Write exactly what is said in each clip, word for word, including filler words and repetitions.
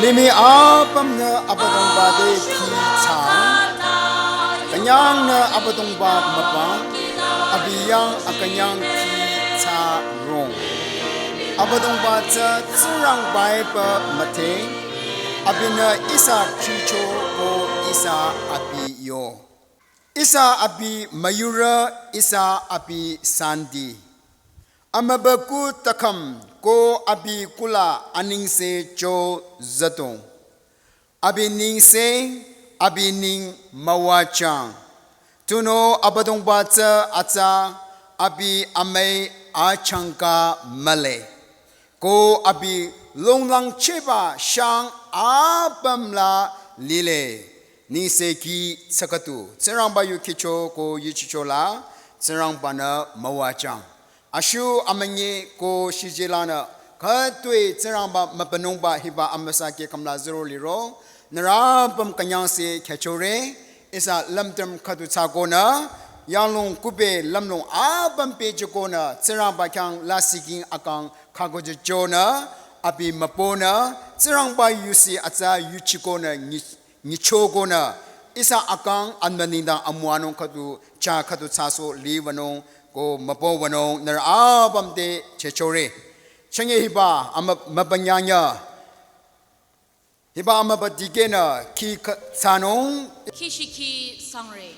Limih apümnü Abüdongba te kih thsa, künyangnü Abüdongba mübü, abi yang akünyang kih thsa rong. Abüdongba tsü Tsingrangba-i pü müdhe, abinü ihsa khricho ko ihsa abi yo. Ihsa abi müyurü, ihsa abi santi. Amübükuh takhüm ko abi kuhla anengse cho züdong. Abi nengse, abi neng müwajüng. Tunüo Abüdongba tsü atsa abi amüi achangka mühle. Ko abi longlangchehba shang apüm la lile. Nengsekhi tsükatu. Tsingrangba yu khicho ko yuchicho la Tsingrangba-nü müwajüng. Ashu amünyi ko shijelanü khütoi Tsingrangba mübünungba hiba amüsa keh khümla züro liro. Nührü apüm künyangse khyüchore. Ihsa lümtüm khüdu thsakonü, yanglong kupe lümlong apüm pehjükonü, Tsingrangba khyang lasih king akang khakojüchonü, abi mübünü, Tsingrangba yusi atsa yuchikonü, nyi-, nyichokonü, ihsa akang anbü nengdang amüwanung khüdu, chah khüdu thsasoh liwünung, ko mübüwünung, nührü apüm te chehchore. Chünye hiba, amü-, mübünyanya. Hiba amübü dikehnü kih kha-, thsanung. Kih shikhi sangre.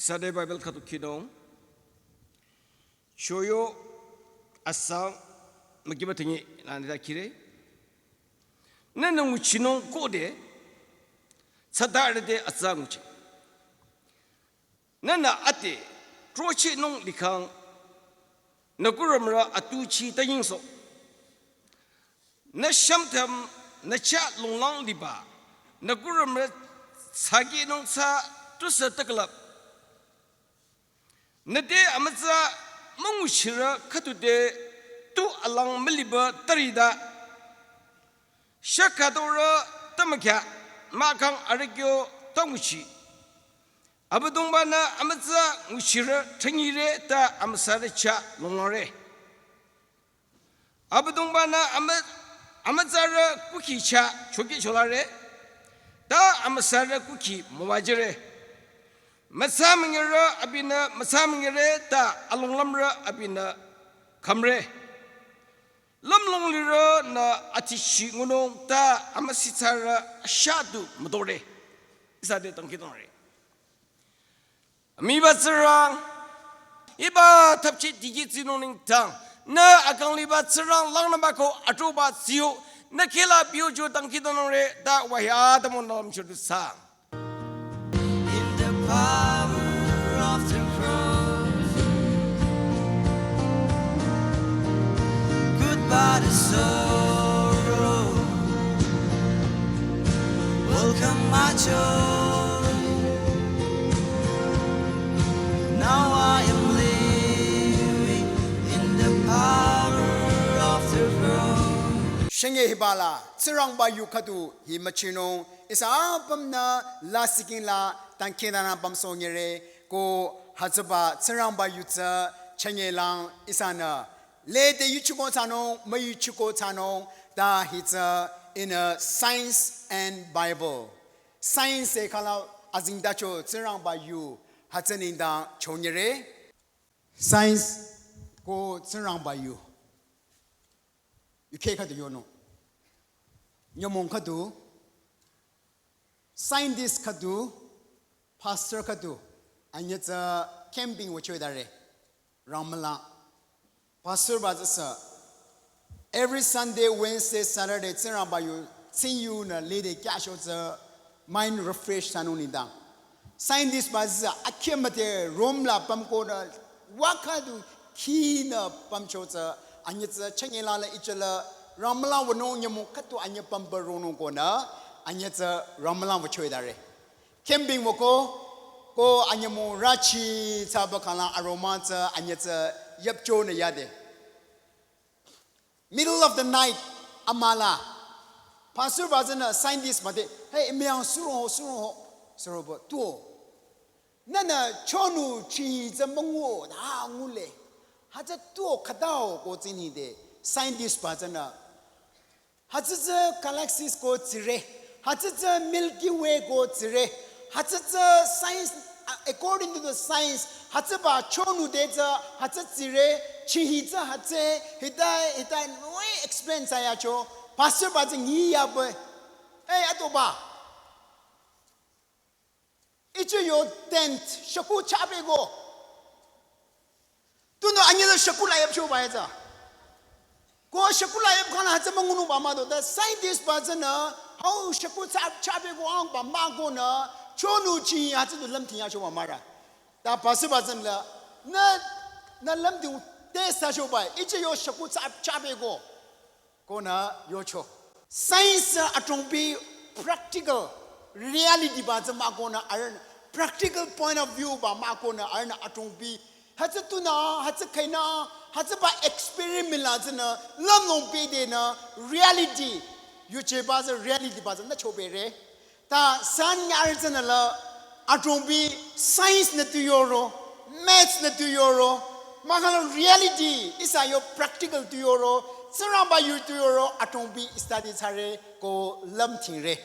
Sunday Bible khüdu khinung. Choyo asa mükiba thingi nani da khire. Nünü nguchinung khode, tsüta arüh te atsa nguchi. Nünü ate, trochinung likhang, nü kurümrü atuchi ta yingso. Nü shümtüm nü chah longlang liba, nü kurümrü tsaki nung tsü tusü tüklap. Nü te amütsa münguchirü khüdu te tu alang müliba tarida. Shakadorü tamakya mahkhang arikyo tanguchi. Abüdongba-nü amütsa nguchirü thangire ta amüsarü chah longlangre. Abüdongba-nü amü-, amütsarü kukhi chah choki cholare, ta amüsarü kukhi müwajire. Mütsa müngirü abinü mütsa müngire ta alonglümrü abinü khümre. Lümlong lirü nü atichi ngunung ta amüsitsarü ashadu müdore. Ihsa te dangkhidangnangre. Amiba Tsingrang, hiba thapchi dikeh tsinung nengdang, nü akang liba Tsingrang langnümba ko atroba tsiyo, nü kela biyo jo dangkhidangnangre ta wahya tamo nü lümcho du sang. In the power of the cross, goodbye the sorrow, welcome my joy. Now I am living in the power of the cross. Shenge hiba la, Tsingrangba yu khüdu hi müchinung, ihsa apümnü lasih king la dangkhidangnang pümsohnyire ko hütsüba Tsingrangba yu tsü chünyelang ihsanü lede yuchiko thsanung, müyuchiko thsanung, ta hi tsü in a Science and Bible. Science e khala azengtacho Tsingrangba yu hütsü nengdang chonyire. Science ko Tsingrangba yu. Yukheh khüdu yonung. Nyümong khüdu, scientist khüdu, pastor khüdu, anyütsü camping wücho dare. Rangmülang. Pastor ba tsüsü, every Sunday, Wednesday, Saturday, Tsingrangba yu, Tsingyunü lede kyasho tsü mind refresh thsanung nengdang. Scientist ba tsüsü, akhemate Rome la pümko nü, wa khüdu khinü pümcho tsü, anyütsü chünyelang la ichela, Rangmülang wünung nyümong khüdu anyü pümba ronung ko nü, anyütsü Rangmülang wücho dare. Camping wüko, ko anyümong rachi thsaba khala aroma tsü anyütsü yüpcho nü yade. Middle of the night, amüla. Pastor ba tsünü scientist mate, hey, imyang surong ho, surong ho, suroba tuo. Nünü chonu chi tsü müngu, ha ngule. Hütsü tuo khütao ko tsini de, scientist ba tsünü. Hütsü tsü galaxies ko tsire. Hütsü tsü Milky Way ko tsire. Hütsü tsü science, uh, according to the science, hütsüba chonu de tsü hütsü tsire, chihi tsü hütsü, hita, hita, noi explain thsayacho. Pastor ba tsü nyi yaba. Hey, atoba. Ichi yo tent, shükuh chapeko. Tunüo anyütsü shükuh la yüpchoba ya tsü. Ko shükuh la yüp khala hütsü müngunungba mah do, the scientist ba tsünü, hau shükuh cha-, chapeko angba mah ko nü, chonu chi hütsü du lümthing yachoba mah ra. Ta pastor ba tsünü la, nü, nü lümthing te thsachoba, ichi yo shükuh cha-, chapeko. Ko nü yocho. Science atümung bi practical reality ba tsü mah ko nü arühnü practical point of view ba mah ko nü arühnü atümung bi. Hütsü tunü, hütsü khainü, hütsüba experiment la tsünü, lümlong pede nü reality. Yucheba tsü reality ba tsünü chobere. Ta san nyar tsünü la atümung bi science nü tu yoro, maths nü tu yoro, mahkhang reality, ihsa yo practical tu yoro, Tsingrangba yu tu yoro, atümung bi study thsare ko lümthingre.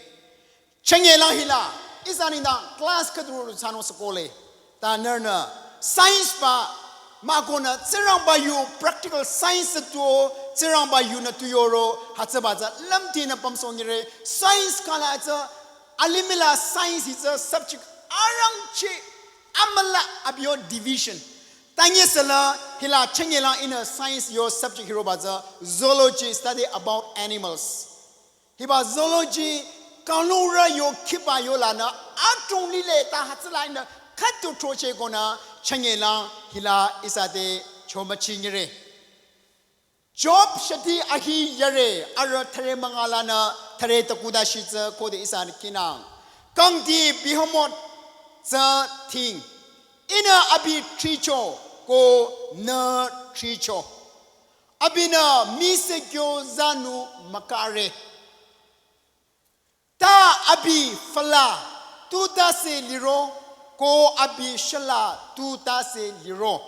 Chünyelang hila, ihsa nengdang class khüdu ro thsanung sükole. Ta nührünü science ba mah ko nü Tsingrangba yu practical science tuo, Tsingrangba yunü tu yoro, hütsüba tsü lümthinü pümsohnyire, science khala tsü, alimih la science hi tsü subject arangcheh amüla abi yo division. Tanyesüla hila chünyelang ihnü science yo subject hiroba tsü zoology, study about animals. Hiba zoology, kanglungrü yo khiba yo lanü, atümung lile ta hütsüla ihnü khüdu throcheh ko nü chünyelang hila ihsa te chomüchinyire. Job shati ahi yare arüh thüre münga lanü thare takuda shi tsü khode ihsa kinang. Kangdi Behemoth tsü ting. Ihnü abi thricho ko nü thricho. Abinü mise kyo zanu makare. Ta abi fala tu tase liro ko abi shala tu tase liro.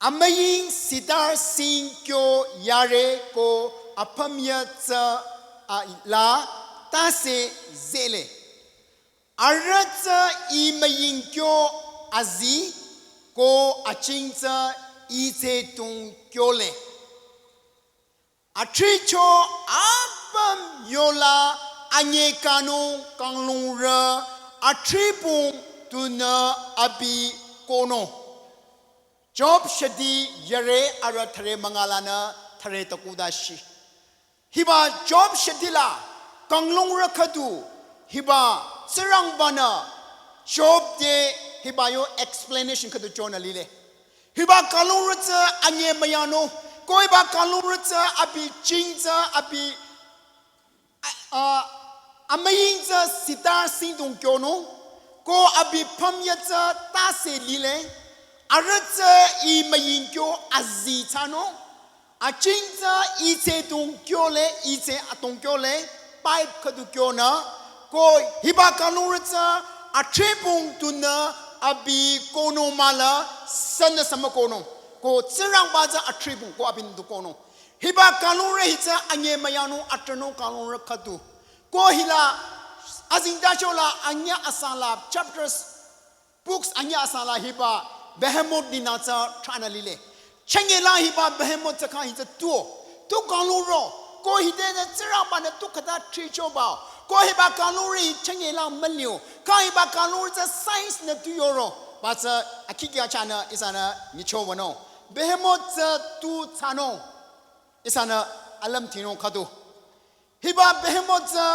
Amüying sitar sing kyo yare ko apamya tsü a la tase zele. Arüh tsü i müying kyo azi ko aching tsü i tse tung kyo le. Athricho apüm yola anye kanung kanglungrü athribung tunü abi kono. Job shadi yare arüh thare mangalanü thare takuda shi. Hiba Job shadi la kanglungrü khüdu hiba Tsingrangbanü Job te hiba yo explanation khüdu chonü lile. Hiba kanglungrü tsü anye müyano. Ko hiba kanglungrü tsü abi ching tsü abi a, a, amüying tsü sitar sing tung kyono. Ko abi pamya tsü tase lile. Arüh tsü i müying kyo azi tsano. Aching tsü i tse tung kyo le, i tse atong kyo le, pipe khüdu kyonü. Ko hiba kanglungrü tsü athribung tunü abi kono mala sünü sama kono. Ko Tsingrangba tsü athribung ko abinü du kono. Hiba kanglungrü hi tsü anye müyano atrano kanglungrü khüdu. Ko hila azingdacho la anye asala chapters books anye asala hiba Behemoth nina tsü tranü lile. Chenge la hiba Behemoth tsü kha hi tsü tuo. Tu kanglungrü. Ko hite tsü Tsingrangbanü tu khüta thricho ba. Ko hiba kanglungrü hi chenge la mülio. Kha hiba kanglungrü tsü science nü tu yoro. Ba tsü akikya chanü ihsanü nyicho wano. Behemoth tsü tu tsano. Ihsanü alüm tino khüdu. Hiba Behemoth tsü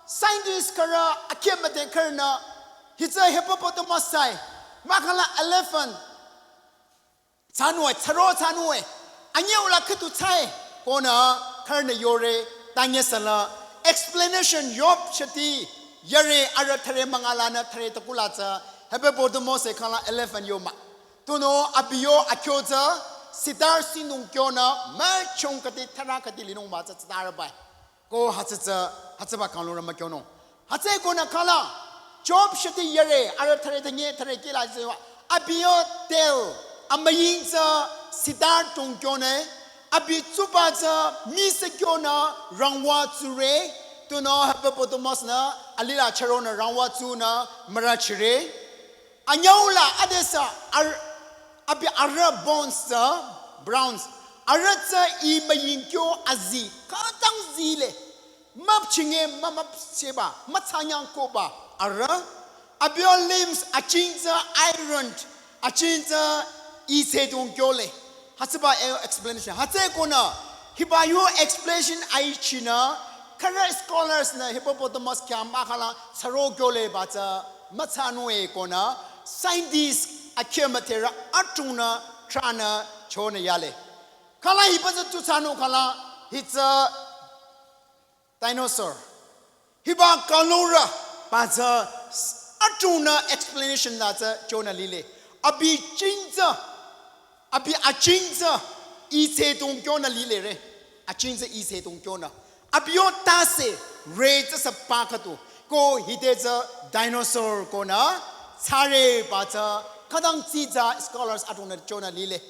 scientist khürü akhya müte khürünü hi tsü hippopotamus sai. Mahkhang la elephant. Tsanue, tsaro tsanue. Anye ula khüdu tsai. Konü khürünü yore tanye sala explanation Job shadi yare arüh thare mangalanü thare takula tsü hippopotamus e khang la elephant yo ma. Tunüo abi yo akhyo tsü sitar sing tung kyonü müchong kati thara kati linung ba tsü tsitara bai. Ko hütsü tsü, hütsüba kanglungrü mükyonung. Hütsü konü khala, Job shadi yare, arüh thare tanye thare kila tsü wa. Abi yo tel, amüying tsü sitar tung kyone, abi tsuba tsü mise kyonü rangwa tsure, tunüo hippopotamus nü, alila charonü rangwa tsunü mürachire. Anyau la adesü ar-, abi arüh bones tsü, bronze. Arüh tsü i müying kyo azi, khütang zile. Müpchinge mümüpcheba, mütsanyang koba arüh. Abi yo limbs aching tsü iron, aching tsü i tse tung kyole. Hütsüba e-, explanation. Hütsü konü, hiba yo explanation aichinü, khürü scholars nü hippopotamus kya mahkhang la tsaro kyole ba tsü mütsanue konü, scientist akhya müterü atungnü tranü chonü yale. Khala hiba tsü tu tsano khala, hi tsü dinosaur. Hiba kanglungrü ba tsü s-, atungnü explanation la tsü chonü lile. Abi ching tsü, abi aching tsü, i tse tung kyonü lile re. Aching tsü i tse tung kyonü. Abi yo tase re tsü sapa khüdu. Ko hite tsü dinosaur konü tsare ba tsü khütang tsi tsü scholars atungnü chonü lile.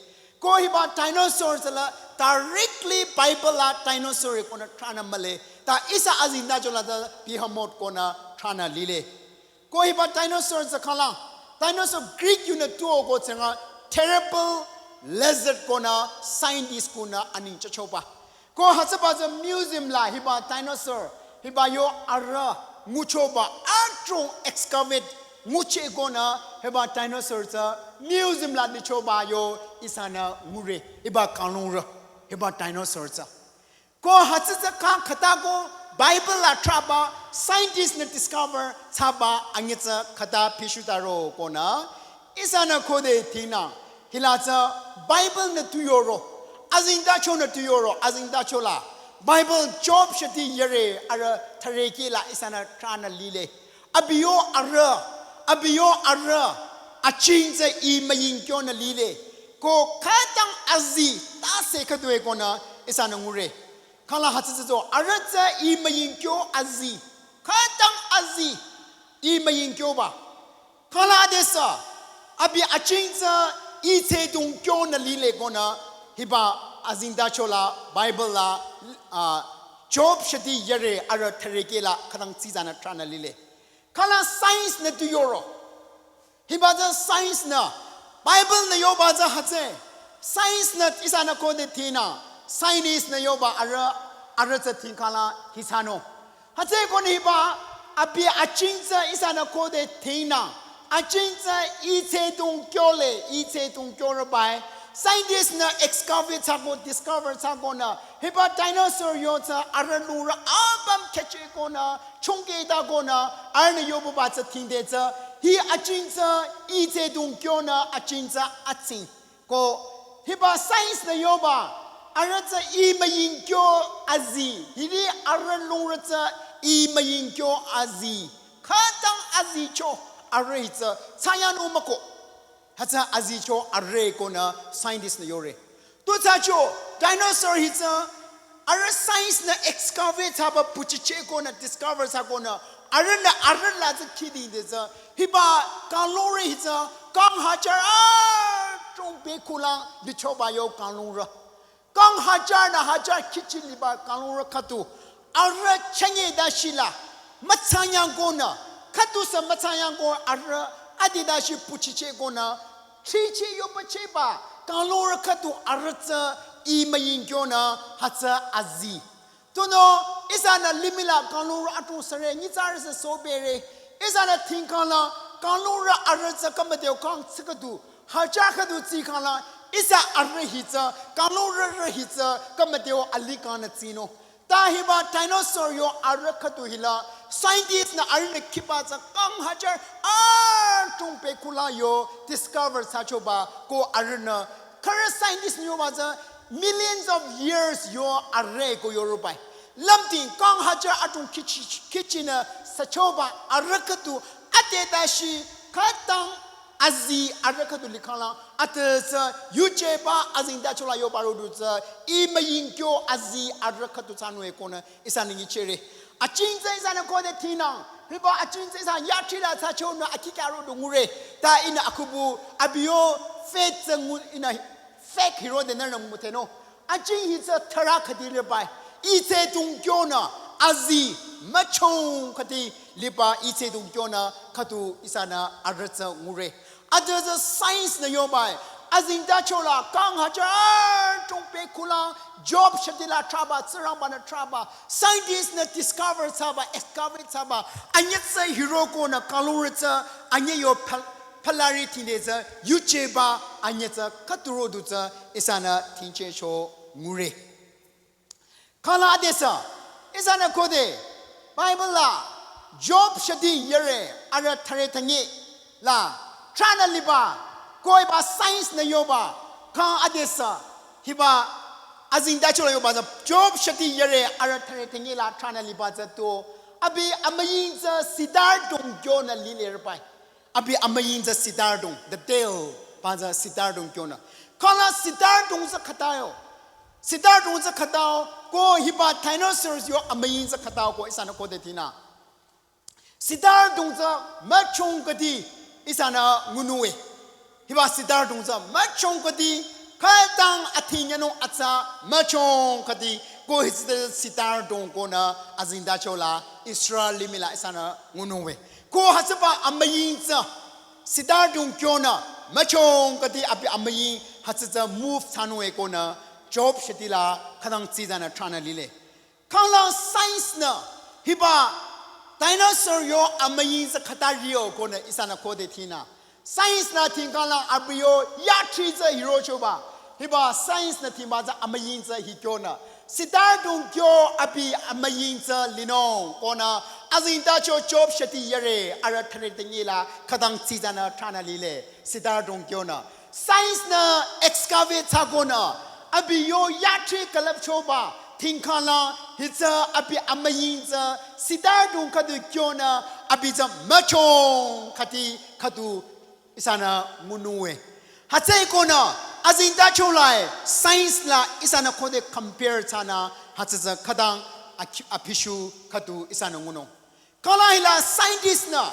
Ko hiba dinosaur tsü la directly Bible la dinosaur konü tranü mühle. Ta ihsa azingdacho la tsü behemoth konü tranü lile. Ko hiba dinosaur tsü khala, dinosaur Greek yunü tuo ko tsünga terrible lizard konü scientist konü aning chachoba. Ko hütsüba tsü museum la hiba dinosaur, hiba yo arüh nguchoba atung excavate ngucheh konü hiba dinosaur tsü museum la lichoba yo ihsanü ngure, hiba kanglungrü, hiba dinosaur tsü. Ko hütsü tsü kha khüta ko Bible la traba scientist nü discover thsaba anyitsü khüta pishutaro konü ihsanü khode tinü hila tsü Bible nü tu yoro, azingdacho nü tu yoro, azingdacho la Bible Job shati yare arüh thüre kehla ihsanü thranü lile. Abi yo arüh, abi yo arüh, aching tsü I müying kyonü lile. Ko khütang azi tase khüdu-e konü ihsanü ngure. Khangla hütsü tsü zo, arüh tsü I müying kyo azi. Khütang azi, I müying kyoba. Khangla adesü, abi aching tsü I tsedong kyonü lile konü, hiba azengtachola Bible la, ah, Job shati yare arüh thüre kehla khütang tsitsanü thranü lile. Khangla science nü tu yoro. Hiba tsü science nü, Bible nü yoba tsü hütsü. Science nü ihsanü khode thinü, scientist nü yoba arüh, arüh tsü thing khangla hitsano. Hütsü konü hiba, abi aching tsü ihsanü khode thinü, aching tsü I tsedong kyole, I tsedong kyore bai. Scientist nü excavate thsako, discover thsakonü, hiba dinosaur yo tsü arüh lungrü apüm khehcheh konü, chungkehta konü, arühnü yobuba tsü thingde tsü, hi aching tsü I tsedong kyonü aching tsü atsing. Ko hiba science nü yoba, arüh tsü I müying kyo azi, hiri arüh lungrü tsü I müying kyo azi, khütang azicho arüh hi tsü thsayanung müko. Hütsü azicho arüh konü scientist nü yore. Tu thsacho dinosaur hi tsü arüh science nü excavate thsaba puchicheh konü discover thsakonü arühnü arüh la tsü khidingde tsü hiba kanglungrü hi tsü kang hajar adrong bekhulang lichoba yo kanglungrü. Kang hajar nü hajar khichi liba kanglungrü khüdu arüh chünye dashila müthsanyang konü, khüdusü müthsanyang konü arüh adi dashi puchicheh konü, thricheh yopachehba kanglungrü khüdu arüh tsü I müying kyonü hütsü azi. Tunüo ihsanü limih la kanglungrü adrong süre, nyitsarü sü sobere. Ihsanü thing khangla kanglungrü arüh tsü khümüdeo kang tsi khüdu, hajar khüdu tsi khangla, ihsa arüh hi tsü, kanglungrü rü hi tsü khümüdeo alih kangnü tsinung. Ta hiba dinosaur yo arüh khüdu hila, scientist nü arühnü khiba tsü kang hajar adrong bekhulang yo discover thsachoba ko arühnü, khürü scientist nü yoba tsü millions of years yo arüh ko yorobai. Lümting kang hajar adrong khichi, khichinü süchoba arüh khüdu ade dashi khütang azi arüh khüdu likhangla ade tsü yujeba azengtachola yoba rodu tsü I müying kyo azi arüh khüdu thsanung-e konü ihsanü nyichehre. Aching tsü ihsanü khode thinang, hiba aching tsü ihsa yathrila thsachonü akikya rodu ngure. Ta ihnü akhubu abi yo fact tsü ngu ihnü fact hirode nührünü müdhenung. Aching hi tsü thüra khüdi libai, I tsedong kyonü azi müchong khüdi liba I tsedong kyonü khüdu ihsanü arüh tsü ngure. Ade tsü science nü yobai, azengtachola kang hajar adrong bekhulang Job shati la thraba, Tsingrangba nü thraba, scientist nü discover thsaba, excavate thsaba anyüh tsü hiro konü kanglungrü tsü anyüh yo phal-, phalari thingde tsü yujeba anyüh tsü khüdu rodu tsü ihsanü thingchehcho ngure. Khangla adesü ihsanü khode Bible la Job shati yare arüh thüre thünye la thranü liba ko hiba science nü yoba, khang adesü hiba azengtachola yoba tsü Job shati yare arüh thüre thünye la thranü liba tsü tu, abi amüying tsü sidar dong kyonü lile rübai. Abi amüying tsü sidar dong, the tail ba tsü sidar dong kyonü. Khangla sidar dong tsü khüta yo. Sidar dong tsü khüta yo, ko hiba dinosaurs yo amüying tsü khüta yo ko ihsanü khode thinü, sidar dong tsü müchong khüdi ihsanü ngunung-e. Hiba sidar dong tsü müchong khüdi, khütang athing nyanung atsa müchong khüdi, ko hütsü sidar dong konü azengtachola Israel limih la ihsanü ngunung-e. Ko hütsüba amüying tsü sidar dong kyonü müchong khüdi abi amüying hütsü tsü move thsanung-e konü Job shati la khütang tsitsanü thranü lile. Khangla science nü hiba dinosaur yo amüying tsü khüta rio konü ihsanü khode thinü, science nü thing khangla abi yo yathri tsü hirochoba, hiba science nü thingba tsü amüying tsü hi kyonü sidar dong kyo abi amüying tsü linung konü azengtacho Job shati yare arüh thüre thünye la khütang tsitsanü thranü lile. Sidar dong kyonü science nü excavate thsakonü abi yo yathri külüpchoba Tingkala hitsü abi amüying tsü sitar dung khüdu kyonü abi tsü müchong khüdi khüdu ihsanü ngunung we. Hütsüekonü azingtacho la-e science la ihsanü khode compare thsanü hütsü tsü khütang akhi- apishu khüdu ihsanü ngunung. Kala hila scientist nü,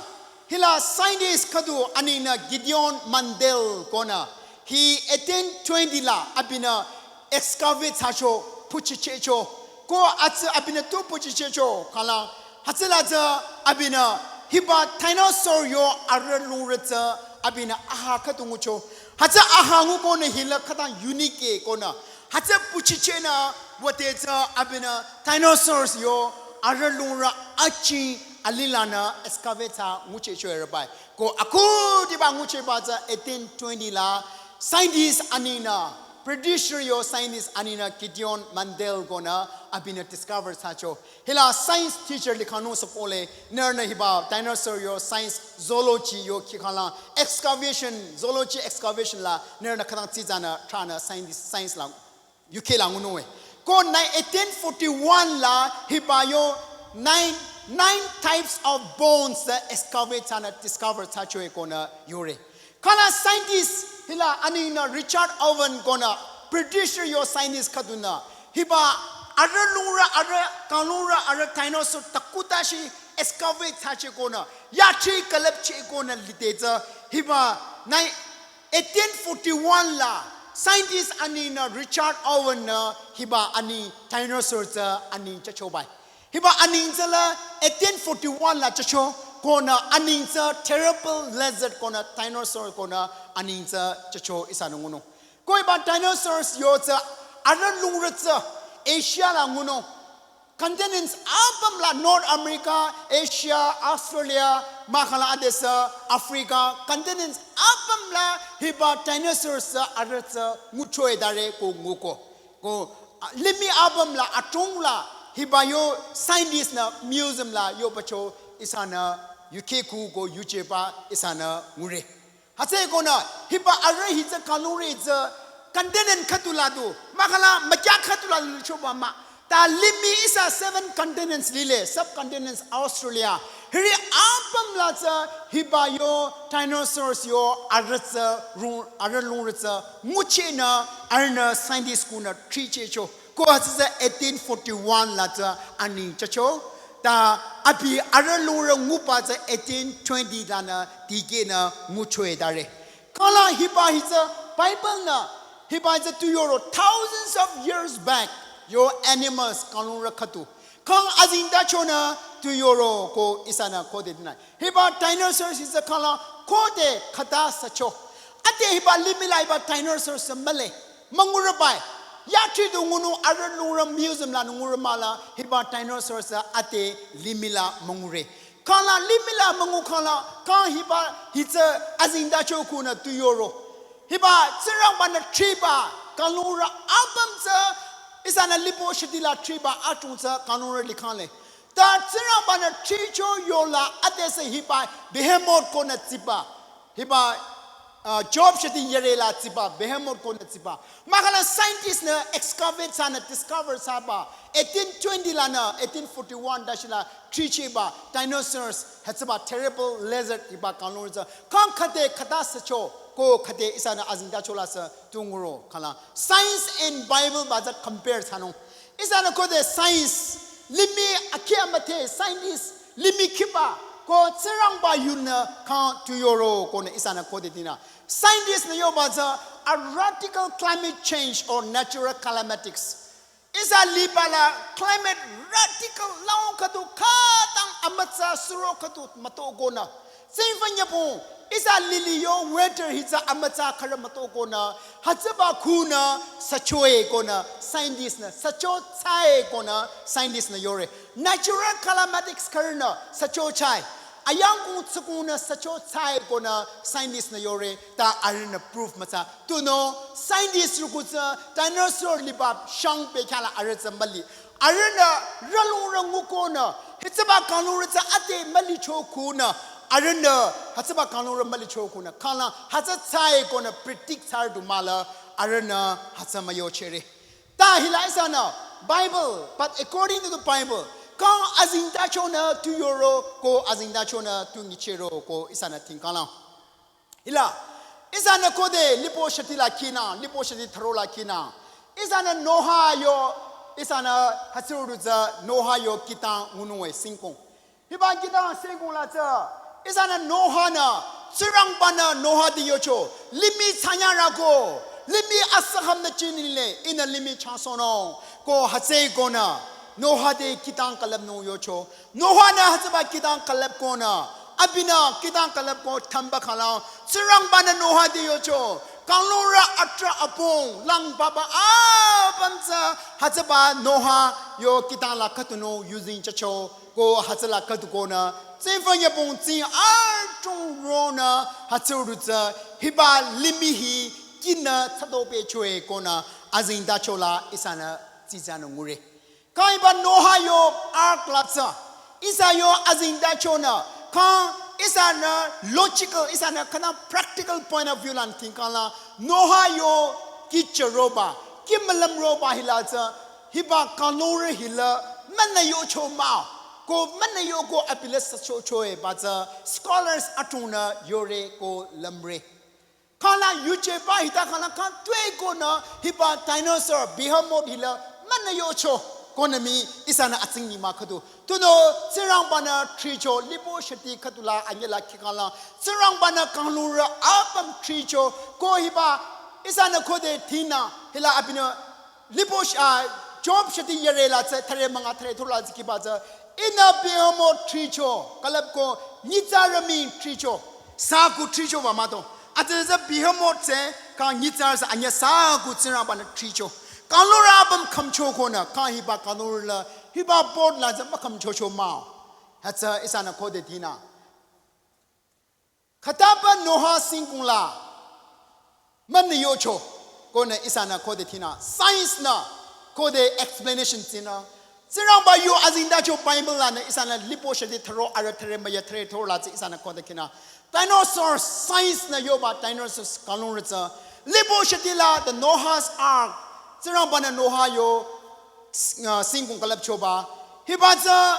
hila scientist khüdu anengnü Gideon Mendel konü, hi eighteen twenty la abinü excavate thsacho, puchichehcho, ko hütsü abinü tu puchichehcho, kala, hütsüla tsü abinü hiba dinosaur yo arüh lungrü tsü abinü aha khüdu ngucho. Hütsü aha ngukonü hila khütang unique-e konü. Hütsü puchichehnü wüde tsü abinü dinosaurs yo arüh lungrü achi alilanü excavate thsa nguchehcho erübai. Ko akhudiba nguchehba tsü eighteen twenty la scientist anengnü, British yo scientist anengnü Gideon Mendel konü abinü discover thsacho. Hila science teacher likhanung sü kohle, nührünü hiba dinosaur yo science zoology yo khikhala excavation, zoology excavation la nührünü khütang tsitsanü thranü science, science la U K la ngunung we. Ko nine, eighteen forty-one la hiba yo nine, nine types of bones the excavate thsanü discover thsachoe konü yore. Kala scientist hila anengnü Richard Owen konü British yo scientist khüdunü hiba arüh lungrü arüh, kanglungrü arüh dinosaur takuta shi excavate thsache konü, yachi külüpche konü lide tsü hiba nine, eighteen forty-one la scientist anengnü Richard Owen nü hiba aneng dinosaur tsü aneng chachobai. Hiba aneng tsü la eighteen forty-one la chacho konü aneng tsü terrible lizard konü dinosaur konü aneng tsü chacho ihsanü ngunung. Ko hiba dinosaurs yo tsü arüh lungrü tsü Asia la ngunung. Continents apüm la North America, Asia, Australia, mahkhang la adesü Africa, continents apüm la hiba dinosaurs tsü arüh tsü nguchoe dare ko nguko. Ko, ah, limih apüm la adrong la hiba yo scientist nü museum la yobacho ihsanü yukheh khu ko yujeba ihsanü ngure. Hütsüekonü hiba arüh hi tsü kanglungrü tsü continent khüdu la du, mahkhang la mükyah khüdu la du choba mah. Ta limih ihsa seven continents lile, subcontinents Australia. Hiri apüm la tsü hiba yo dinosaurs yo arüh tsü rung, arüh lungrü tsü nguchehnü arühnü scientist kunü thrichehcho. Ko hütsü tsü eighteen forty-one la tsü aneng chacho. Ta abi arüh lungrü nguba tsü eighteen twenty lanü dikehnü nguchoe dare. Kala hiba hi tsü Bible nü hiba hi tsü tu yoro thousands of years back yo animals kanglungrü khüdu. Kang azingtachonü tu yoro ko ihsanü khode dinü. Hiba dinosaurs hi tsü kala khode khüta sücho. Ade hiba limih la hiba dinosaurs tsü mühle. Müngurübai. Yachi du ngunung arüh lungrü museum la ngurü mahla hiba dinosaurs tsü ade limih la müngure. Kala limih la müngu kala kang hiba hi tsü azingtacho kunü tu yoro. Hiba Tsingrangba-nü thriba kanglungrü apüm tsü ihsanü lipo shiti la thriba adrong tsü kanglungrü likhangle. Ta Tsingrangba-nü thricho yola adesü hiba behemoth konü tsiba. Hiba, ah, Job shiti yere la tsiba, behemoth konü tsiba. Mahkhang la scientist nü excavate thsanü discover thsaba. Eighteen twenty lanü, eighteen forty-one dashi la thrichehba, dinosaurs, hütsüba terrible lizard hiba kanglungrü tsü. Kang khüde khüta sücho, ko khüde ihsanü azingtacho la sü tu nguro kala. Science and Bible ba tsü compare thsanung. Ihsanü khode science, limih akhi amüdhe scientist, limih khiba, ko Tsingrangba yunü kang tu yoro konü ihsanü khode dinü. Scientist nü yoba tsü a radical climate change or natural calamity. Ihsa liba la climate radical lao khüdu khütang amütsa suro khüdu mütoh konü. Tsingfü nyübong, ihsa lili yo weather hi tsü amütsa khürü mütoh konü, hütsüba khunü, süchoe konü, scientist nü, sücho thsae konü, scientist nü yore. Natural calamity khürünü, sücho thsae. Ayangkong tsükongnü, sücho thsae konü, scientist nü yore, ta arühnü proof mütsa. Tunüo, scientist rüku tsü, dinosaur liba shang pekhala arüh tsü müli. Arühnü rülungrü ngukonü, hütsüba kanglungrü tsü ade mülicho khunü, arühnü hütsüba kanglungrü mülicho khunü, khala hütsü thsae konü predict thsarü du mahla, arühnü hütsü müyochehre. Ta hila ihsanü, Bible, but according to the Bible, kang azingdachonü tu yoro ko azingdachonü tu nyichero ko ihsanü tingkanglang. Hila, ihsanü khode lipo shati la kinü, lipo shati tharo la kinü. Ihsanü Noha yo, ihsanü hütsüri tsü Noha yo kihtang ngunung we singkong. Hiba kihtang singkong la tsü, ihsanü Noha-nü, Tsingrangba-nü Noha te yocho, limih thsanyarü ko, limih asükhümnü chinile, ihnü limih changsohnung, ko hütsüekonü, Noha te kihtang külüpnung yocho. Noha-nü hütsüba kihtang külüpkonü, abinü kihtang külüpko thamba khalang, Tsingrangba-nü Noha te yocho, kanglungrü atrah apong, lang papa apüm tsü, hütsüba Noha yo kihtang la khüdunü yuzeng jücho, ko hütsüla khüdukonü, tsingfü nyübong tsing adrong ronü, hütsüri tsü, hiba limih hi kinü thsato pehchoe konü, azingdacho la ihsanü tsitsanü ngure. Kang hiba Noha yo ark la tsü, ihsa yo azingdachonü, kang ihsanü logical, ihsanü khana practical point of view lan tingkangla, Noha yo kichüroba, kimülümroba hila tsü, hiba kanglungrü hila, münü yocho mah, ko münü yoko abi la süchochoe ba tsü, scholars adrongnü yore ko lümre. Khala yuje ba hita khala kang tuekonü hiba dinosaur, behemoth hila, münü yocho, konü mii, ihsanü atsing nyi mah khüdu. Tunüo, Tsingrangba-nü thricho, lipo shati khüdula anyüla kikala, Tsingrangba-nü kanglungrü apüm thricho, ko hiba, ihsanü khode thinü, hila abinü, lipo sh-, ah, Job shati yare la tsü, thare münga thare thurü la tsü kiba tsü, ihnü behemoth thricho, külüpko, nyitsarü mii thricho, sü ku thrichoba mah to. Atsü tsü behemoth tsü, kang nyitsarü sü anyü sü ku Tsingrangba-nü thricho. Kanglungrü apüm khümchokonü, kang hiba kanglungrü la, hiba boat la tsü mükhümchocho mah. Hütsü ihsanü khode thinü. Khütaba Noha singkong la, münü yocho, konü ihsanü khode thinü, science-nü, khode explanation tsinü, Tsingrangba yo azingdacho Bible lanü ihsanü lipo shati tharo arüh thare müya thare thurü la tsü ihsanü khode thinü. Dinosaurs, science-nü yoba dinosaurs kanglungrü tsü. Lipo shati la the Noah's Ark. Tsingrangba-nü Noha yo, s-, uh, singkong külüpchoba. Hiba tsü,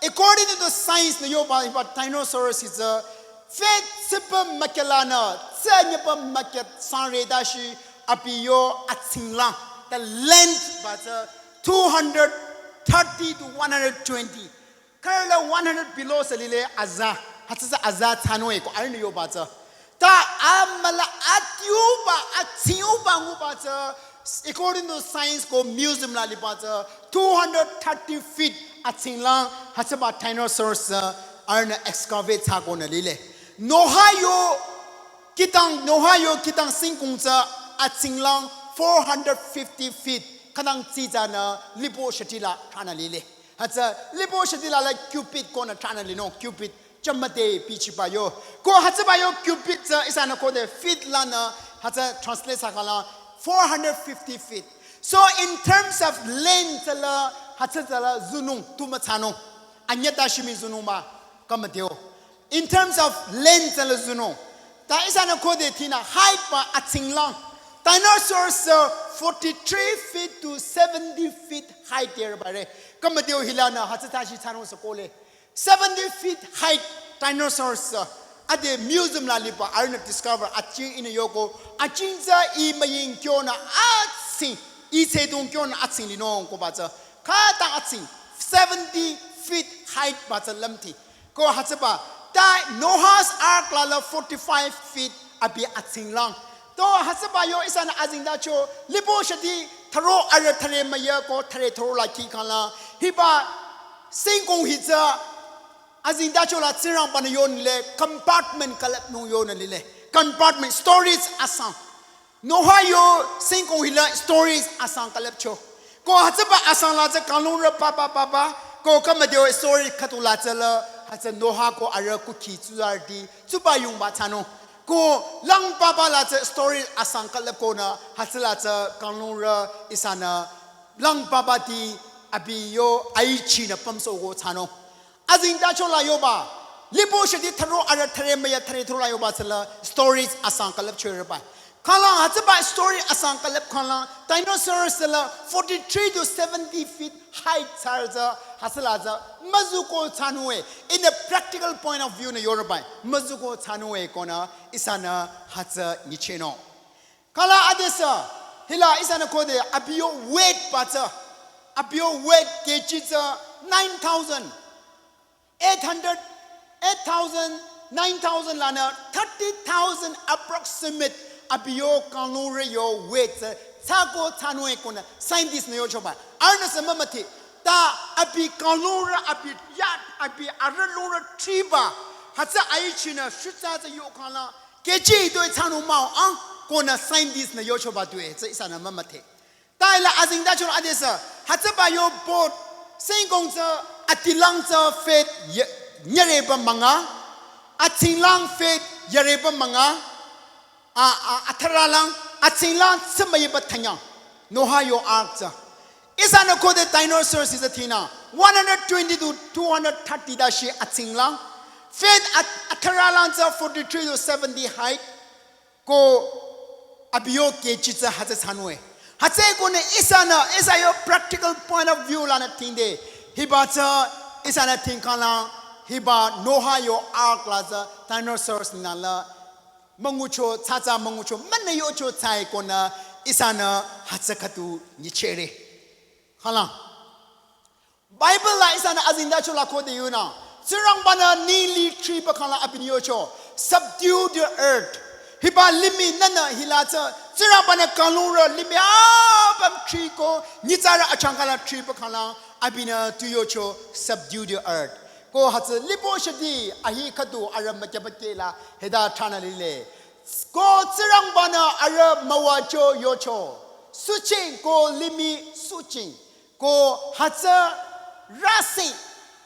according to the science-nü yoba, hiba dinosaurs hi tsü, feet sipü mükyalanü, tsü nyüpü mükya sangre dashi, abi yo atsinglang. The length ba tsü, two hundred thirty to one hundred twenty. Khürü la one hundred below sü lile aza. Hütsü tsü aza thsanung-e ko arühnü yoba tsü. Ta amüla adiuba, atsingyuba nguba tsü. According to science ko museum la liba tsü. Two hundred thirty feet atsinglang hütsüba dinosaurs tsü arühnü excavate thsakonü lile. Noha yo kihtang, Noha yo kihtang singkong tsü atsinglang four hundred fifty feet. Khütang tsitsanü lipo shati la thranü lile. Hütsü lipo shati la la cubit konü thranü linung, cubit. Chamade bichiba yo. Ko hütsüba yo cubit tsü ihsanü khode feet lanü hütsü translate thsakala four hundred fifty feet. So in terms of length tsü la hütsü tsü la zunung tu müthsanung. Anyüta shimi zunung mah kamadeo. In terms of length tsü la zunung. Ta ihsanü khode thinü height ba atsinglang. Dinosaurs tsü forty-three feet to seventy feet height there bare. Kamadeo hilanü hütsü tashi thsanung sü kohle. Seventy feet height dinosaurs tsü ade museum la liba arühnü discover atsing ihnü yoko atsing tsü ih müying kyonü atsing ih tsedong kyonü atsing linung koba tsü khütang atsing seventy feet height ba tsü lümti ko hütsüba ta Noah's Ark la la forty-five feet abi atsinglang to hütsüba yo ihsanü azingdacho lipo shati tharo arüh thare müya ko thare thurü la kikala hiba singkong hi tsü azingdacho la Tsingrangba-nü yonü lile compartment külüpnung yonü lile. Compartment, storage asang. Noha yo singkong hila storage asang külüpcho. Ko hütsüba asang la tsü kanglungrü papa papa. Ko kamadeo storage khüdu la tsü la hütsü Noha ko arüh kukhi tsuzarüti tsuba yungba thsanung. Ko lang papa la tsü storage asang külüpkonü hütsü la tsü kanglungrü ihsanü lang papati abi yo aichinü pümsohko thsanung. Azingdacho la yoba. Lipo shati tharo arüh thare müya thare thurü la yoba tsü la storage asang külüpchoreba. Khanglang hütsüba story asang külüp khanglang dinosaurs la forty-three to seventy feet height thsarü tsü hütsüla tsü müzuko thsanunge. In a practical point of view nü yorübai müzuko thsanunge konü ihsanü hütsü nyichehnung. Khanglang adesü hila ihsanü khode abi yo weight ba tsü, abi yo weight kg tsü nine thousand eight hundred, eight thousand, nine thousand lanü thirty thousand approximate abi yo kanglungrü yo weight tsü thsako thsanunge konü scientist nü yochoba. Arühnü sü mümüdhe. Ta abi kanglungrü, abi ya, abi arüh lungrü thriba hütsü aichinü shutsa tsü yo khanglang kg toi thsanung mah-o ang konü scientist nü yochoba tue tsü ihsanü mümüdhe. Ta hila azengtacho adesü hütsüba yo boat singkong tsü adilang tsü feet ye-, nyüreba münga, atsinglang feet yüreba münga, a, a, atharalang, atsinglang tsümüyiba thanyang, Noah yo ark tsü. Ihsanü khode dinosaurs tsü thinü one hundred twenty to two hundred thirty dashi atsinglang, feet at-, atharalang tsü forty-three to seventy height, ko abi yo kg tsü hütsü thsanunge. Hütsü konü ihsanü, ihsa yo practical point of view lanü thingde, hiba tsü ihsanü thing khanglang, hiba Noah yo ark la tsü dinosaurs nü la müngucho, tsatsa müngucho, münü yocho thsae konü ihsanü hütsü khüdu nyichehre. Khanglang Bible la ihsanü azengtacho la khode yunü, Tsingrangba-nü nili thriba khanglang abinü yocho, subdue the earth. Hiba limih nünü hila tsü, Tsingrangba-nü kanglungrü limih apüm thriko, nyitsarü achangka la thriba khanglang abinü tu yocho, subdue the earth. Ko hütsü lipo shidi ahi khüdu arüh mükyaba kehla hita thranü lile. Ko Tsingrangba-nü arüh müwacho yocho, suching ko limih suching. Ko hütsü rasi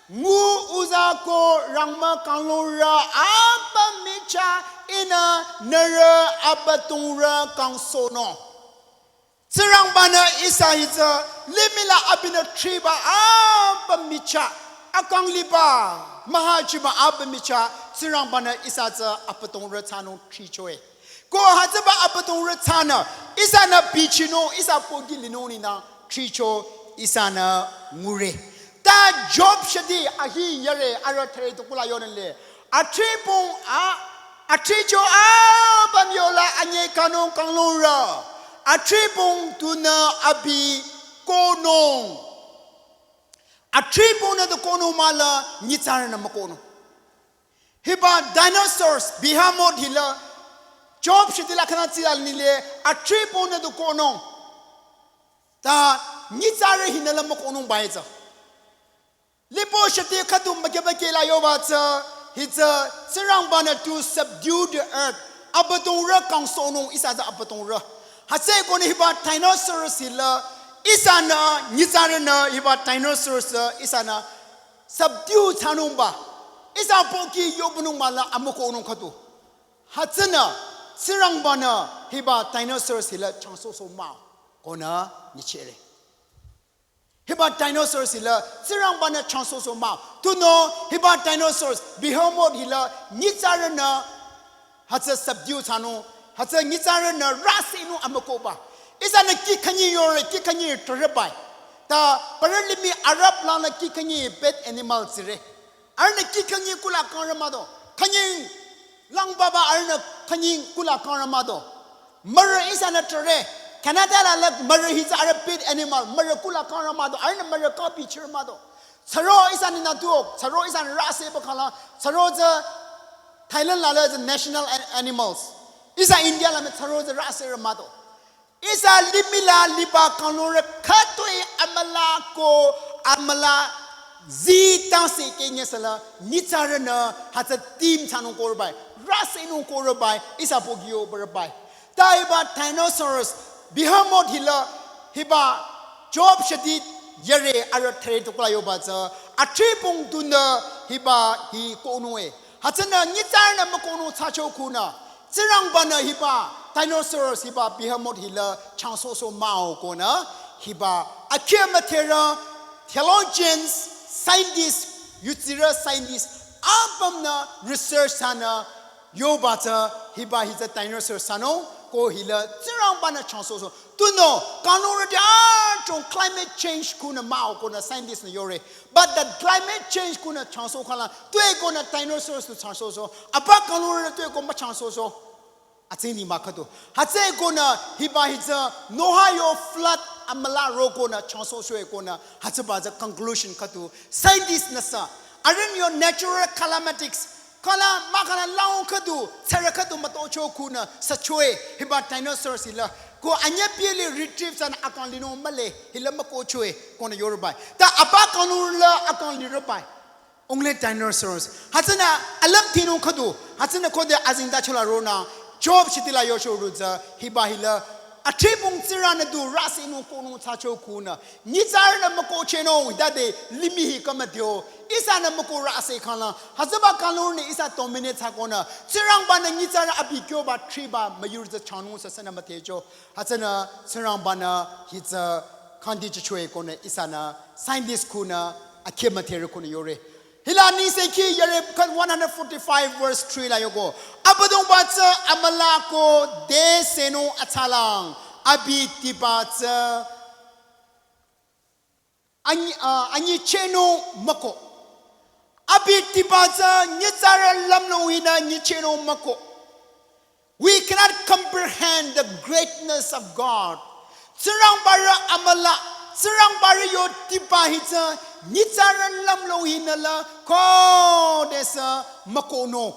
ngu uza ko rangmü kanglungrü apüm michah ihnü nührü abüdongrü kangsohnung. Tsingrangba-nü ihsa hitsü limih la abinü thriba apüm michah, akang liba, mühachiba apüm michah, Tsingrangba-nü ihsa tsü abüdongrü thsanung thrichoe. Ko hütsüba abüdongrü thsanü, ihsanü bichinung, ihsa pohki linung ninü thricho ihsanü ngure. Ta Job shidi ahi yare arüh thüre tukula yonele. Athribong a, athricho apüm yola anyi kanung kanglungrü. Athribong tunü abi kohnung. Athribong nü tu kohnung mahla nyitsarünü mükohnung. Hiba dinosaurs, behemoth hila, Job shidi la khana tsila nile, athribong nü tu kohnung. Ta nyitsarü hinü la mükohnung bai tsü. Lipo shidi khüdu mükyaba kehla yoba tsü, hitsü Tsingrangba-nü to subdue the earth. Abüdongrü kangsohnung ihsa tsü abüdongrü. Hütsü konü hiba dinosaurs hila, ihsanü, nyitsarünü hiba dinosaurs ihsanü subdue thsanungba, ihsa pohki yobünung mahla amükohnung khüdu. Hütsünü, Tsingrangba-nü hiba dinosaurs hila changsohsoh mah-o, konü nyichehre. Hiba dinosaurs hila Tsingrangba-nü changsohsoh mah-o. Tunüo hiba dinosaurs, behemoth hila nyitsarünü hütsü subdue thsanung, hütsü nyitsarünü rüsehnung amükohba. Ihsanü kih khanyi yore, kih khanyi trerübai. Ta parü limih Arab lanü kih khanyi pet animal tsire. Arühnü kih khanyi kula kangrü mah do. Khanyi lang baba arühnü khanyi kula kangrü mah do. Mürü ihsanü trere. Canada la la mürü hitsü arüh pet animal. Mürü kula kangrü mah do. Arühnü mürü kapi chirü mah do. Tsaro ihsanü nü tuok. Tsaro ihsanü rüsehba khanglang. Tsaro tsü Thailand la la tsü national an-, animals. Ihsa India la mii tsaro tsü rüsehrü mah do. Ihsa limih la liba kanglungrü khütoi amüla ko amüla zii tangse künye süla nyitsarünü hütsü tim thsanung kohrübai, rüsehnung kohrübai, ihsa pohki yobarübai. Ta hiba dinosaurs, behemoth hila hiba Job shidi yare arüh thüre tukula yoba tsü, athribong tunü hiba hi kohnunge. Hütsünü nyitsarünü mükohnung thsacho khunü, Tsingrangba-nü hiba dinosaurs hiba behemoth hila changsohsoh mah-o konü, hiba akheh müdherü, theologians, scientists, yudsirü scientists apümnü research thsanü yoba tsü hiba hitsü dinosaurs thsanung, Ko hila Tsingrangba-nü changsohsoh. Tunüo, kanglungrüti adrong climate change kunü mah-o konü scientist-nü yore. But the climate change kunü changsoh khangla, tuekonü dinosaurs tu changsohsoh. Apa kanglungrü tueko müchangsohsoh. Atsingdhingba khüdu. Hütsüekonü hiba hi tsü Noah yo flood amüla rokonü changsohsoh-e konü. Hütsüba tsü conclusion khüdu. Scientist-nü sü. Arüh yo natural calamities. Khangla, mahkhangla lao khüdu, tsürü khüdu mütocho kunü, sücho-e, hiba dinosaurs hila. Ko anyüpili retrieve thsanü akang linung mühle, hila mükohcho-e, konü yorübai. Ta apa kanglungrü la akang lirübai. Only dinosaurs. Hütsünü alümtinung khüdu, hütsünü khode azingdacho la ronü, Job shitila yocho rütsü, hiba hila, atribung Tsingrang-nü du rüsenung kohnung thsacho kunü. Nyitsarünü mükohchehnung, hütade limih hi kümüdeo. Ihsanü mükoh rüse khangla. Hütsüba kanglungrünü ihsa dominate thsakonü. Tsingrangba-nü nyitsarü abi kyoba thriba müyurü tsü changnung sü sünü müdhecho. Hütsünü Tsingrangba-nü hi tsü khangdichicho-e konü ihsanü scientist kunü akhe müdherü kunü yore. Hila Nengsekhi yare khan one hundred forty-five verse three la yoko. Abüdongba tsü amüla ko desenung atsalang. Abi tiba tsü anyi, ah, anyichehnung mükoh. Abi tiba tsü nyitsarü lümlong hinü nyichehnung mükoh. We cannot comprehend the greatness of God. Tsingrangbarü amüla, Tsingrangbarü yo tiba hi tsü nyitsarü lümlong hinü la khodesü mükohnung.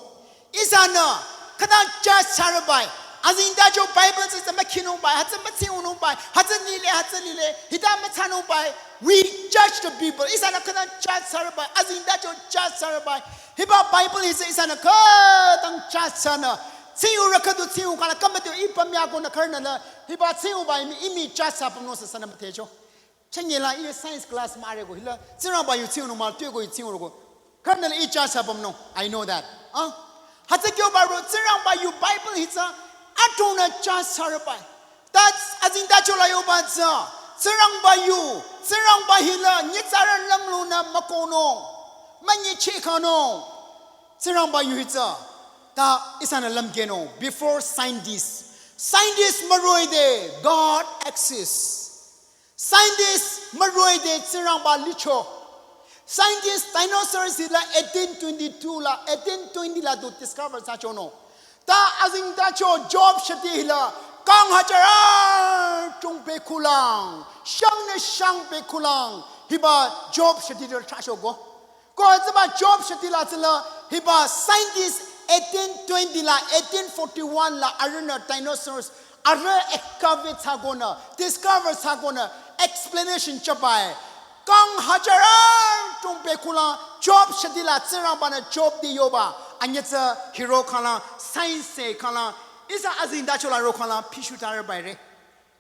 Ihsanü, khütang judge thsarübai. Azingdacho Bible tsü tsü mükhinungbai, hütsü mütsingunungbai, hütsü lile, hütsü lile, hita müthsanungbai. We judge the people. Ihsanü khütang judge thsarübai, azingdacho judge thsarübai. Hiba Bible hi tsü ihsanü khütang judge thsanü. Tsingurü khüdu tsingu khangla kümüdeo ih pümyakonü khürünü la. Hiba tsingubai imi, imi judge thsapümnung sü sünü müdhecho. Chünye la ih science class müreko hila, Tsingrangba yu tsingunung mah, tueko yu tsinguroko. Khürünü la ih judge thsapümnung. I know that. Ah? Hütsü kyoba ro, Tsingrangba yu Bible hi tsü, adrongnü judge thsarübai. Ta azingdacho la yoba tsü, Tsingrangba yu, Tsingrangba hila, nyitsarü lümlongnü mükohnung, münyichehkanung. Tsingrangba yu hi tsü, ta ihsanü lümkehnung, before scientist. Scientist müroh-i de, God exists. Scientist müroh-i de Tsingrangba licho. Scientist dinosaurs hila eighteen twenty-two la, eighteen twenty la du discover thsachonung. Ta azingdacho Job shiti hila kang hajar adrong bekhulang, shangnü shang bekhulang, hiba Job shiti de trahchoko. Ko hütsüba Job shiti la tsüla hiba scientist eighteen twenty la, eighteen forty-one la arühnü dinosaurs arüh ekave thsakonü, discover thsakonü, explanation thsabai. Kang hajar adrong bekhulang Job shiti la Tsingrangba-nü Job te yoba, anyütsü hiro khangla, science se khangla, ihsa azingdacho la ro khangla, pishutarübaire.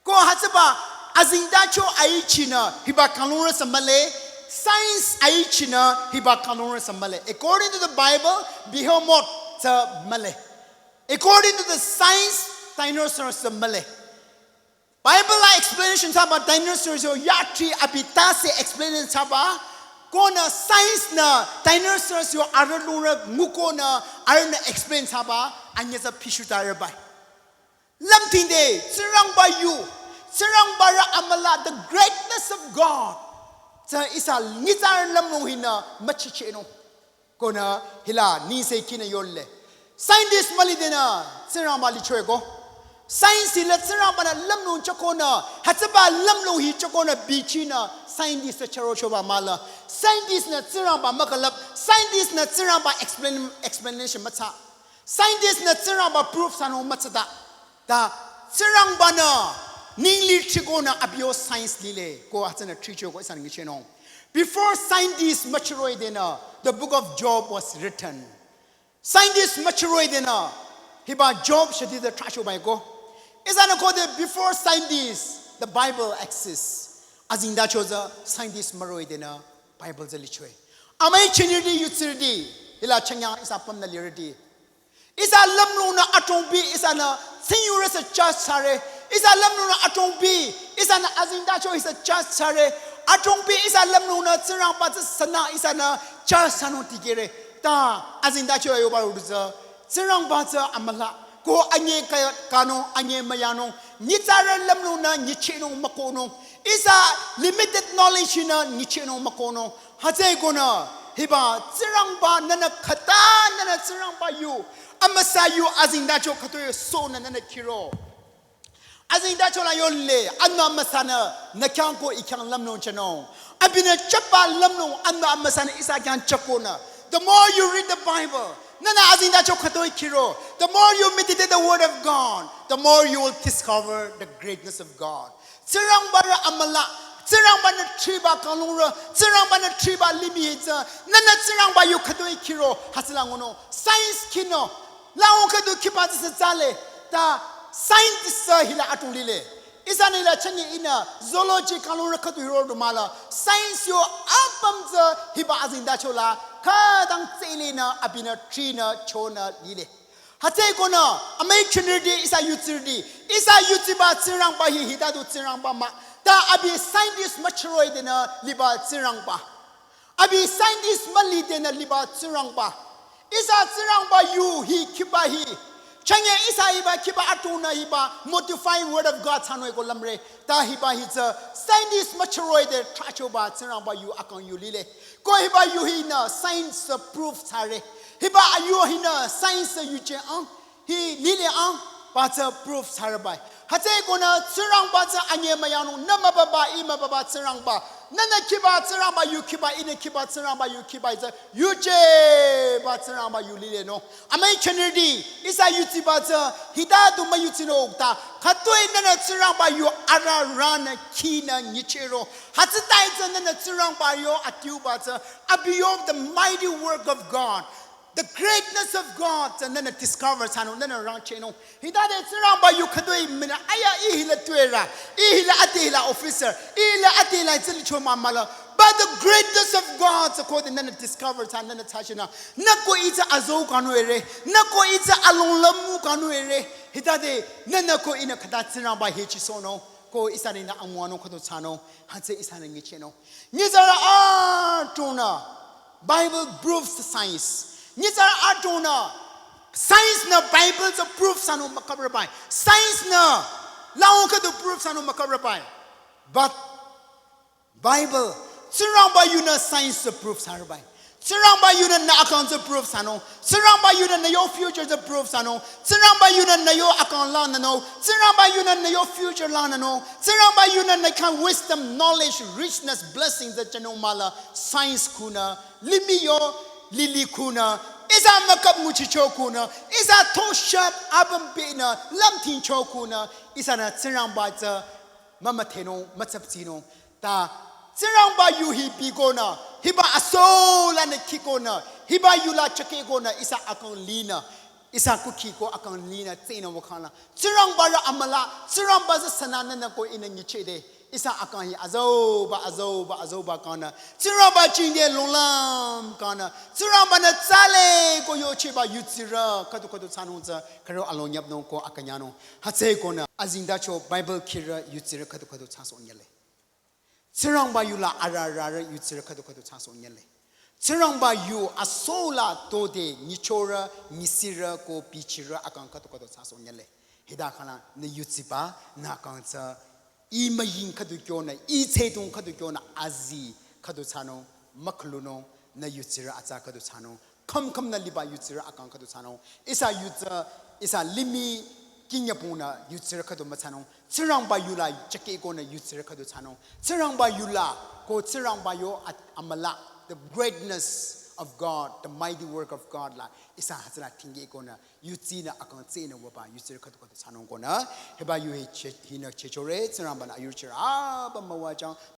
Ko hütsüba azingdacho aichinü hiba kanglungrü sü mühle, science aichinü hiba kanglungrü sü mühle. According to the Bible, behemoth tsü mühle. According to the science, dinosaurs tsü mühle. Bible la explanation thsaba dinosaurs yo yati abi tase explanation thsaba, konü science nü dinosaurs yo arüh lungrü ngukonü arühnü explain thsaba, anyütsü pishutarübai. Lümtingde, Tsingrangba yu, Tsingrangbarü amüla, the greatness of God. Tsü ihsa nyitsarü lümlong hinü müchichehnung. Konü hila Nengsekhinü yole. Scientist mülidenü Tsingrangba lichoeko. Science hila Tsingrangba-nü lümlong chokonü, hütsüba lümlong hi chokonü bichinü scientist chürochoba mahla. Scientist nü Tsingrangba mükülüp, scientist nü Tsingrangba explain, explanation müthsa. Scientist nü Tsingrangba proof thsanung mütsüta. Ta Tsingrangba-nü ningli thrikonü abi yo science lile ko hütsünü thrichoko ihsanü nyichehnung. Before scientist müchiroh-i denü, the book of Job was written. Scientist müchiroh-i denü, hiba Job shiti de trahchobaiko. Ihsanü khode before scientist, the Bible exists. Azingdacho tsü scientist müroh-i denü Bible tsü lichoe. Amüi chinirüti, yutsirüti, hila chünyang ihsa pümnü lirüti. Ihsa lümlongnü adrongbi, ihsanü tsingyurü sü judge thsare. Ihsa lümlongnü adrongbi, ihsanü azingdacho hi sü judge thsare. Adrongbi ihsa lümlongnü Tsingrangba tsü sünü ihsanü judge thsanung dikehre. Ta azingdacho yoba rüti tsü, Tsingrangba tsü amüla. Ko anye ka-, kanung, anye müyanung, nyitsarü lümlongnü nyichehnung mükohnung. Ihsa limited knowledge nü nyichehnung mükohnung. Hütsüekonü, hiba Tsingrangba nünü khüta nünü Tsingrangba yu, amüsa yu azengtacho khütoi sonü nünü khiro. Azengtacho la yole, anü amüsanü, nü khyang ko I khyang lümlong chenung. Abinü chapa lümlong, anü amüsanü ihsa khyang chakonü. The more you read the Bible, nünü azengtacho khütoi khiro, the more you meditate the word of God, the more you will discover the greatness of God. Tsingrangba rü amüla, Tsingrangba nü thriba kanglungrü, Tsingrangba nü thriba limih hi tsü, nünü Tsingrangba yu khütoi khiro, hütsüla ngunung, science khinung, lango khüdu khiba tsü sü tsale, ta scientist tsü hila atung lile. Ihsanü hila chünye ihnü zoology kanglungrü khüdu hiro du mahla, science yo apüm tsü hiba azengtacho la, khütang tsülinü, abinü thrinü, chonü lile. Hütsüekonü, amüi chinirüti, ihsa yutsirüti, ihsa yutsiba Tsingrangba hi hita du Tsingrangba mah. Ta abi scientist müchiroidenü liba Tsingrangba. Abi scientist mülidenü liba Tsingrangba. Ihsa Tsingrangba yu hi khiba hi. Chünye ihsa hiba khiba atunü hiba modifying word of God thsanung-e ko lümre. Ta hiba hi tsü scientist müchiroide thrachoba Tsingrangba yu akang yu lile. Ko hiba yu hinü science proof thsare. Hiba ayu hinü science yuje ang. Hi lile ang, ba tsü proof thsare bai. Hütsüekonü Tsingrangba tsü anye müyanung, nü mübüba, I mübüba Tsingrangba. Nünü khiba Tsingrangba yu khiba, ihnü khiba Tsingrangba yu khiba, hi tsü yujeba Tsingrangba yu lilenung. Amüi chinirüti, ihsa yutsiba tsü, hita du müyutsinung ta, khütoi nünü Tsingrangba yu ararünü khinü nyichehro. Hütsüta hi tsü nünü Tsingrangba yo adiuba tsü, abi yo the mighty work of God. The greatness of God, tsü nünü discover thsanung, nünü rangchehnung. Hitade Tsingrangba yu khütoi minü, aya, I hila tuerü, I hila ade hila officer, I hila ade hila tsü licho mah mahla. But the greatness of God, tsü khode nünü discover thsa, nünü thsashinü. Nü ko I tsü azou kanung ere, nü ko I tsü along lümnung kanung ere. Hitade, nünü ko ihnü khüta Tsingrangba hechisohnung, ko ihsanü ihnü anguanung khüdu thsanung, hütsü ihsanü nyichehnung. Nyitsarü atunü, Bible proves science. Nyitsarü atunü, science nü Bible tsü proof thsanung müküpre bai. Science nü, lango khüdu proof thsanung müküpre bai. But Bible, Tsingrangba yunü science tsü proof thsare bai. Tsingrangba yunü nü akang tsü proof thsanung. Tsingrangba yunü nü yo future tsü proof thsanung. Tsingrangba yunü nü yo akang langnünung. Tsingrangba yunü nü yo future langnünung. Tsingrangba yunü nü khyang wisdom, knowledge, richness, blessings tsü thsanung mahla science khunü, limih yo, lili khunü, ihsa müküp nguchicho khunü, ihsa toshap apüm binü, lümthingcho khunü, ihsanü Tsingrangba tsü mümüdhenung, mütsapsinung. Ta Tsingrangba yu hi bikonü, hiba asolanü khikonü, hiba yula chakehkonü, ihsa akang linü, ihsa kukhi ko akang linü, tsenü wükhangla. Tsingrangba rü amüla, Tsingrangba tsü sünü nünü ko ihnü nyichehde, ihsa akang hi azouba, azouba, azouba kangnü. Tsingrangba jingde longlam kangnü. Tsingrangba nü tsale ko yocheba yutsirü, khüdu khüdu thsanung tsü, khürü along nyapnung ko akünyangnung. Hütsüekonü, azengtacho Bible khirü yutsirü khüdu khüdu thsasoh nyele. Tsingrangba yula arararü yutsirü khüdu khüdu thsasoh nyele. Tsingrangba yu asola tode nyichorü, nyisirü ko bichirü akang khüdu khüdu thsasoh nyele. Hita khangla nü yutsiba, nü akang tsü, I müying khüdu kyonü, I tsedong khüdu kyonü, azi khüdu thsanung, mükhulunung, nü yutsirü atsa khüdu thsanung, khümkhümnü liba yutsirü akang khüdu thsanung. Ihsa yu tsü, ihsa limih kingyapungnü yutsirü khüdu müthsanung. Tsingrangba yula chakehkonü yutsirü khüdu thsanung. Tsingrangba yula ko Tsingrangba yo at-, amüla, the greatness of God, the mighty work of God la, ihsa hütsüla thingkehkonü yutsinü akang tsenü wüba yutsirü khüdu khüdu thsanung konü. Hiba yu hi che-, hinü chechore, Tsingrangba nü ayurü chirü apüm müwajüng,